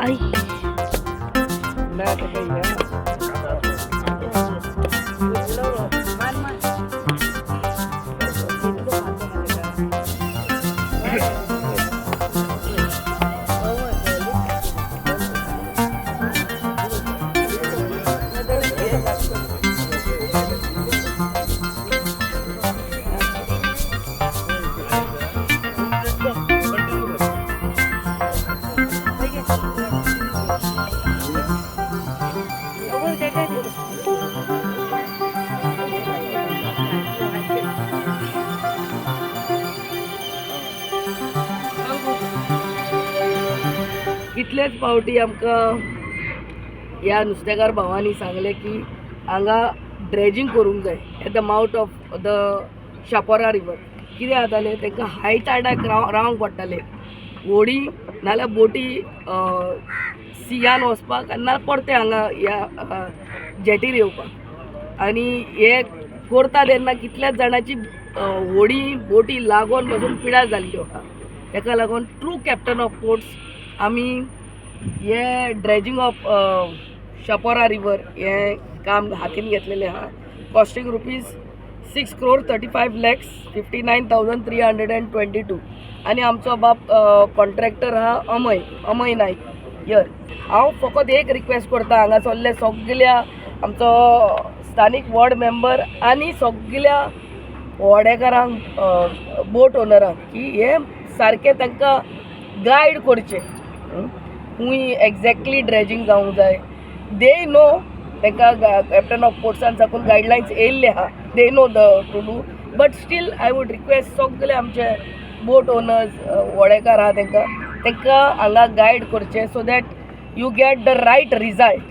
आई. कितलेच पावटी आमकां ह्या नुस्तेकार भावांनी सांगलें की हांगा ड्रेजींग करूंक जाय at the mouth of the Chapora river. कितें जातालें, तांकां हाय टायडाक रावंक पडटालें, व्हडीं नाल्यार बोटी सियान वचपाक आनी नाल्यार परतें हांगा ह्या जेटीर येवपाक. आनी हे करता तेन्ना कितल्याच जाणांची व्हडीं बोटी लागोन पासून पिडा जाल्ल्यो आहा. तेका लागून ट्रू कॅप्टन ऑफ पोर्ट्स आमी हे ड्रेजींग ऑफ शापोरा रिवर हें काम हातीन घेतलेलें आहा, costing ₹6 crore 35 lakhs 59,322. आनी आमचो बाब कॉन्ट्रॅक्टर आहा अमय, अमय नायक यर. हांव फकत एक रिक्वेस्ट करता हांगासरले सगल्या आमचो स्थानीक वॉर्ड मेंबर आनी सगल्या व्हडेकारांक, बोट ओनरांक की हे सारकें तांकां गायड करचें, खूंय एग्जॅक्टली ड्रेजींग जावंक जाय. They know, तांकां कॅप्टन ऑफ पोर्ट्सान साकून गायडलायन्स येयल्ले आहा, they know the to do, but still I would request सगले आमचे बोट ओनर्स, व्हडेकार आहा, तांकां हांगा गायड करचें so that you get the right result.